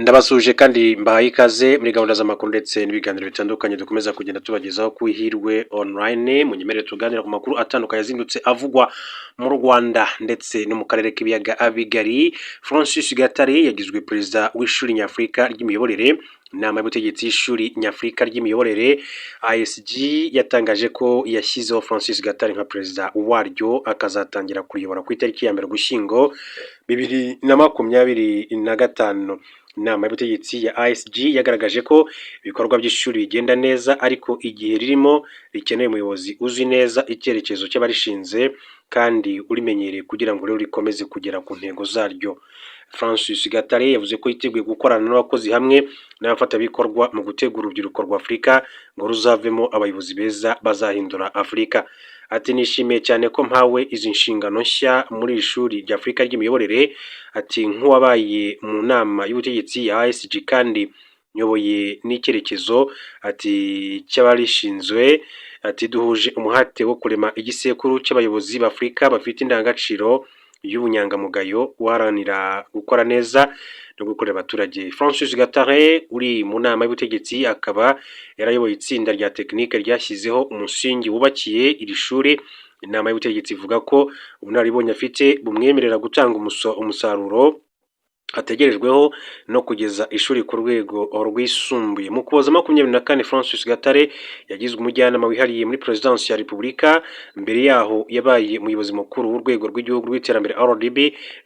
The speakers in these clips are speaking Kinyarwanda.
Ndabasuhuje kandi mbahaye ikaze muri gahunda z'amakuru ndetse n'ibiganiro bitandukanye dukomeza kugenda tubagezaho ku Ihirwe Online. Munyemerere tuganira ku makuru atandukanye azindutse avugwa mu Rwanda ndetse no mu karere k'ibiyaga bigari. Francis Gatare yagizwe perezida w'ishuri nyafurika ry'imiyoborere. Inama y'ubutegetsi y'ishuri nyafurika ry'imiyoborere ISG yatangaje ko yashyizeho Francis Gatare nka perezida waryo, akazatangira kuyobora ku itariki ya 1 Ugushyingo 2025. Inama y'ubutegetsi ya ISG yagaragaje ko ibikorwa by'ishuri bigenda neza, ariko igihe ririmo rikeneye umuyobozi uzi neza icyerekezo cy'abarishinze kandi urimenyereye, kugira ngo rero rikomeze kugera ku ntego zaryo. Francis Gatare yavuze ko yiteguye gukorana n'abakozi hamwe n'abafatanyabikorwa mu gutegura urubyiruko rwa Afurika ngo ruzavemo abayobozi beza bazahindura Afurika. Ati: "Nishimiye cyane ko mpawe izi nshingano nshya muri iri shuri rya Afurika ry'imiyoborere." Ati: "Nk'uwabaye mu nama y'ubutegetsi ya ISG kandi nyoboye n'icyerekezo," ati, "cy'abarishinzwe," ati, "duhuje umuhate wo kurema igisekuru cy'abayobozi b'Afurika bafite indangagaciro y'ubunyangamugayo, guharanira gukora neza no gukorera abaturage." Francis Gatare uri mu nama y'ubutegetsi akaba yarayoboye itsinda rya tekinike ryashyizeho umusingi wubakiye iri shuri. Inama y'ubutegetsi ivuga ko ubunararibonye afite bumwemerera gutanga umusaruro ategerejweho no kugeza ishuri ku rwego rwisumbuye. Mu Kuboza 24, Francis Gatare yagizwe umujyanama wihariye muri Perezidansi ya Repubulika. Mbere yaho yabaye umuyobozi mukuru w'Urwego rw'Igihugu rw'Iterambere RDB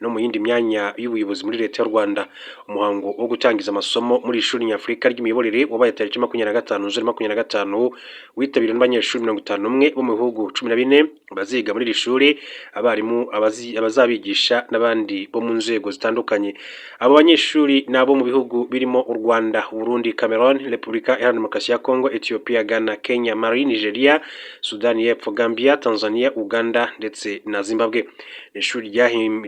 no mu yindi myanya y'ubuyobozi muri Leta y'u Rwanda. Umuhango wo gutangiza amasomo muri iri shuri nyafurika ry'imiyoborere wabaye tariki 25 Nzeri 25, witabiriwe n'abanyeshuri 51 bo mu bihugu 14 baziga muri iri shuri, abarimu, abazabigisha n'abandi bo mu nzego zitandukanye. Abo banyeshuri ni abo mu bihugu birimo u Rwanda, Burundi, Cameroon, Repubulika Iharanira Demokarasi ya Kongo, Ethiopia, Ghana, Kenya, Mali, Nigeria, Sudani y'Epfo, Gambia, Tanzania, Uganda ndetse na Zimbabwe. Ni ishuri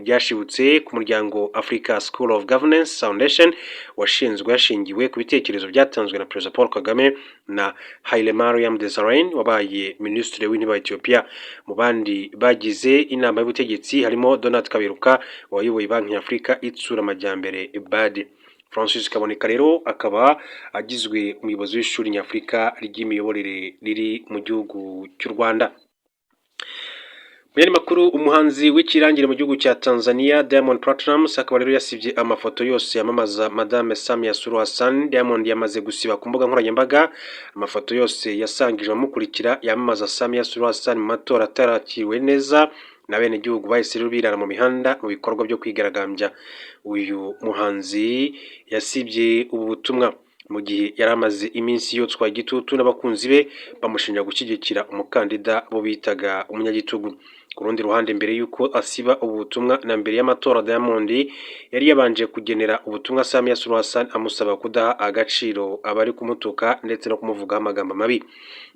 ryashibutse ku muryango Africa School of Governance Foundation, washinzwe hashingiwe ku bitekerezo byatanzwe na Perezida Paul Kagame na Hailemariam Desalegn wabaye Minisitiri w'Intebe wa Ethiopia. Mu bandi bagize inama y'ubutegetsi harimo Donald Kaberuka wayoboye Banki y'Afurika Itsura Amajyambere BAD. Francis Kaboneka rero akaba agizwe umuyobozi w'ishuri nyafurika ry'imiyoborere riri mu gihugu cy'u Rwanda. Mu yandi makuru, umuhanzi w'ikirangirire mu gihugu cya Tanzania Diamond Platnumz akaba rero yasibye amafoto yose yamamaza Madame Samia Suluhu Hassan. Diamond yamaze gusiba ku mbuga nkoranyambaga amafoto yose yasangije abamukurikira yamamaza Samia Suluhu Hassan mu matora atarakiriwe neza na bene gihugu, bahise rero birara mu mihanda mu bikorwa byo kwigaragambya. Uyu muhanzi yasibye ubu butumwa mu gihe yari amaze iminsi yotswa igitutu n'abakunzi be bamushinja gushyigikira umukandida bo bitaga umunyagitugu. Ku rundi ruhande, mbere y'uko asiba ubu butumwa na mbere y'amatora, Diamond yari yabanje kugenera ubutumwa Samia Suluhu Hassan amusaba kudaha agaciro abari kumutuka ndetse no kumuvugaho amagambo mabi.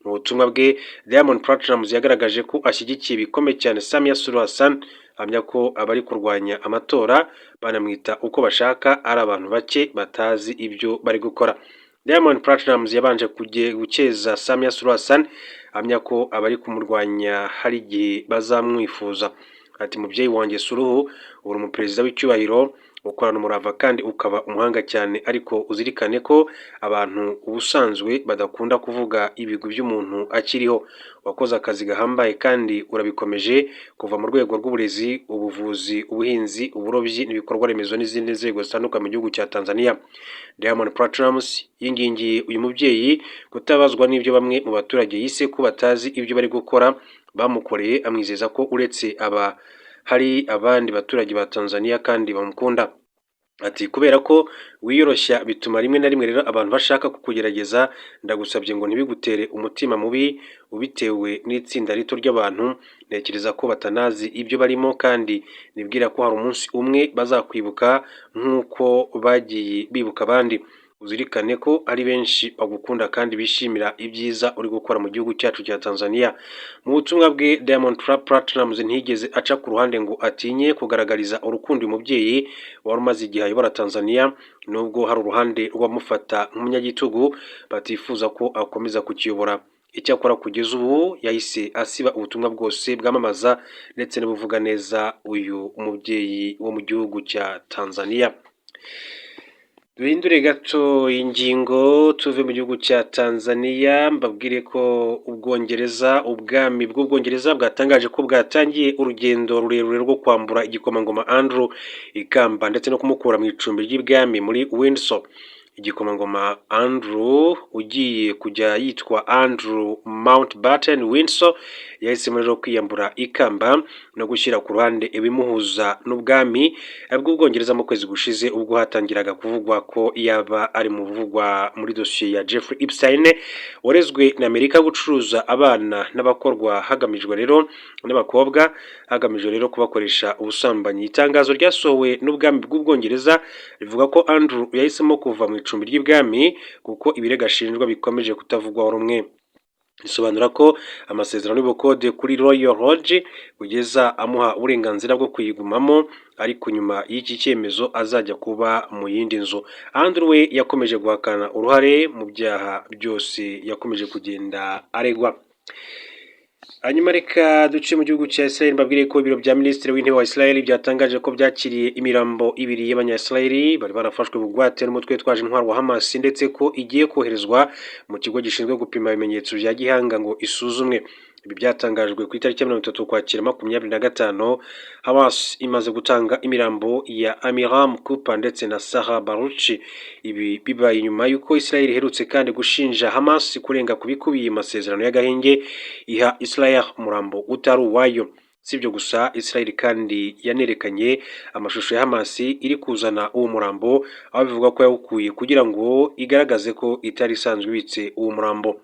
Mu butumwa bwe, Diamond Platnumz yagaragaje ko ashyigikiye bikomeye cyane Samia Suluhu Hassan, ahamya ko abari kurwanya amatora banamwita uko bashaka ari abantu bake batazi ibyo bari gukora. Diamond Platnumz yabanje gukeza Samia Suluhu Hassan, ahamya ko abari kumurwanya hari igihe bazamwifuza. Ati: "Mubyeyi wanjye Suluhu, uri umuperezida w'icyubahiro, ukorana umurava kandi ukaba umuhanga cyane, ariko uzirikane ko abantu ubusanzwe badakunda kuvuga ibigwi by'umuntu akiriho. Wakoze akazi gahambaye kandi urabikomeje, kuva mu rwego rw'uburezi, ubuvuzi, ubuhinzi, uburobyi n'ibikorwa remezo n'izindi nzego zitandukanye mu gihugu cya Tanzania." Diamond Platnumz yingingiye uyu mubyeyi kutabazwa n'ibyo bamwe mu baturage yise ko batazi ibyo bari gukora bamukoreye, amwizeza ko uretse aba hari abandi baturage ba Tanzania kandi bamukunda. Ati: "Kubera ko wiyoroshya bituma rimwe na rimwe rero abantu bashaka kukugerageza. Ndagusabye ngo ntibigutere umutima mubi ubitewe n'itsinda rito ry'abantu, ntekereza ko batanazi ibyo barimo, kandi nibwira ko hari umunsi umwe bazakwibuka nk'uko bagiye bibuka abandi. Uzirikane ko ari benshi bagukunda kandi bishimira ibyiza uri gukora mu gihugu cyacu cya Tanzania." Mu butumwa bwe, Diamond Platnumz ntiyigeze aca ku ruhande ngo atinye kugaragariza urukundo uyu mubyeyi wari umaze igihe ayobora Tanzania, nubwo hari uruhande rw'abamufata nk'umunyagitugu batifuza ko akomeza kukiyobora. Icyakora kugeza ubu yahise asiba ubutumwa bwose bwamamaza ndetse n'ubuvuga neza uyu mubyeyi wo mu gihugu cya Tanzania. Duhindure gato ingingo, tuve mu gihugu cya Tanzania, mbabwire ko Ubwongereza, ubwami bw'Ubwongereza bwatangaje ko bwatangiye urugendo rurerure rwo kwambura igikomangoma Andrew ikamba ndetse no kumukura mu icumbi ry'ibwami muri Windsor. Igikomangoma Andrew ugiye kujya yitwa Andrew Mountbatten Windsor yahisemo rero kwiyambura ikamba no gushyira ku ruhande ibimuhuza n'ubwami bw'Ubwongereza mu kwezi gushize, ubwo hatangiraga kuvugwa ko yaba ari mu buvugwa muri dosiye ya Jeffrey Epstein warezwe na Amerika gucuruza abana n'abakorwa hagamijwe rero n'abakobwa, hagamijwe rero kubakoresha ubusambanyi. Itangazo ryasohowe n'ubwami bw'Ubwongereza rivuga ko Andrew yahisemo kuva mu icumbi ry'ibwami kuko ibirego ashinjwa bikomeje kutavugwaho rumwe. Risobanura ko amasezerano y'ubukode kuri Royal Lodge kugeza amuha uburenganzira bwo kuyigumamo, ariko nyuma y'iki cyemezo azajya kuba mu yindi nzu. Andrew we yakomeje guhakana uruhare mu byaha byose yakomeje kugenda aregwa. Hanyuma reka duce mu gihugu cya Israel, mbabwire ko ibiro bya Minisitiri w'Intebe wa Israel byatangaje ko byakiriye imirambo ibiri y'Abanya-Israel bari barafashwe bugwate n'umutwe witwaje intwaro wa Hamas, ndetse ko igiye koherezwa mu kigo gishinzwe gupima ibimenyetso bya gihanga ngo isuzumwe. Ibi byatangajwe ku itariki ya 30 Ukwakira 2025, Hamas imaze gutanga imirambo ya Amiram Cooper ndetse na Sarah Baruch. Ibi bibaye nyuma y'uko Israel iherutse kandi gushinja Hamas kurenga ku bikubiye mu masezerano y'agahenge, iha Israel umurambo utari uwayo. Si ibyo gusa, Israel kandi yanerekanye amashusho ya Hamas iri kuzana uwo murambo, aho bivuga ko yawukuye kugira ngo igaragaze ko itari isanzwe ibitse uwo murambo.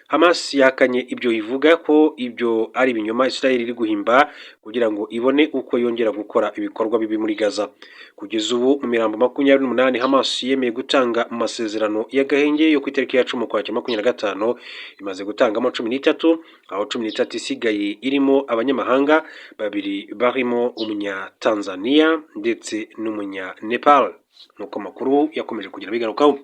Hamas yahakanye ibyo, ivuga ko ibyo ari ibinyoma Israel iri guhimba kugira ngo ibone uko yongera gukora ibikorwa bibi muri Gaza. Kugeza ubu, mu mirambo 28 Hamas yemeye gutanga mu masezerano y'agahenge yo ku itariki ya 10 Ukwakira 2025, imaze gutangamo 13, aho 13 isigaye irimo abanyamahanga babiri barimo Umunyatanzania ndetse n'Umunya Nepal, nk'uko amakuru yakomeje kugenda bigarukaho.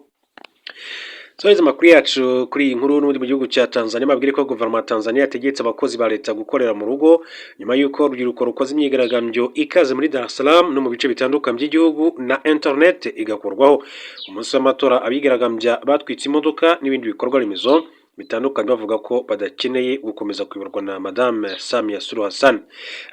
Tusoza amakuru yacu kuri iyi nkuru n'ubundi mu gihugu cya Tanzania, babwire ko guverinoma ya Tanzania yategetse abakozi ba leta gukorera mu rugo nyuma y'uko urubyiruko rukoze imyigaragambyo ikaze muri Dar es Salaam no mu bice bitandukanye by'igihugu na internet igakurwaho. Umunsi w'amatora, abigaragambya batwitse imodoka n'ibindi bikorwa remezo bitandukanye, bavuga ko badakeneye gukomeza kuyoborwa na Madame Samia Suluhu Hassan.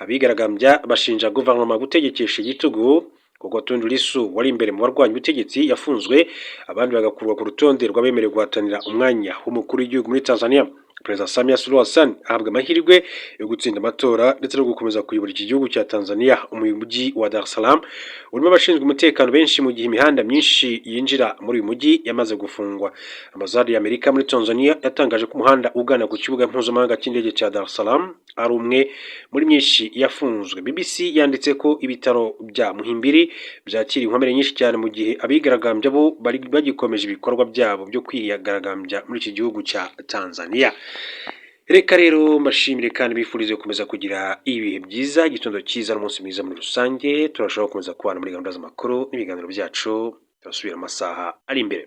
Abigaragambya bashinja guverinoma gutegekesha igitugu, kuko Tundu Lissu wari imbere mu barwanya ubutegetsi yafunzwe, abandi bagakurwa ku rutonde rw'abemerewe guhatanira umwanya w'umukuru w'igihugu muri Tanzania. Perezida Samia Suluhu Hassan ahabwa amahirwe yo gutsinda amatora ndetse no gukomeza kuyobora iki gihugu cya Tanzania. Umujyi wa Dar es Salaam urimo abashinzwe umutekano benshi, mu gihe imihanda myinshi yinjira muri uyu mujyi yamaze gufungwa. Ambasade y'Amerika muri Tanzania yatangaje ko umuhanda ugana ku kibuga mpuzamahanga cy'indege cya Dar es Salaam ari umwe muri myinshi yafunzwe. BBC yanditse ko ibitaro bya Muhimbili byakira inkomere nyinshi cyane, mu gihe abigaragambya bo bari bagikomeje ibikorwa byabo byo kwigaragambya muri iki gihugu cya Tanzania. Reka rero mbashimire kandi bifurize gukomeza kugira ibihe byiza, igitondo cyiza n'umunsi mwiza muri rusange. Turashobora gukomeza kubana muri gahunda z'amakuru n'ibiganiro byacu. Turasubira amasaha ari imbere.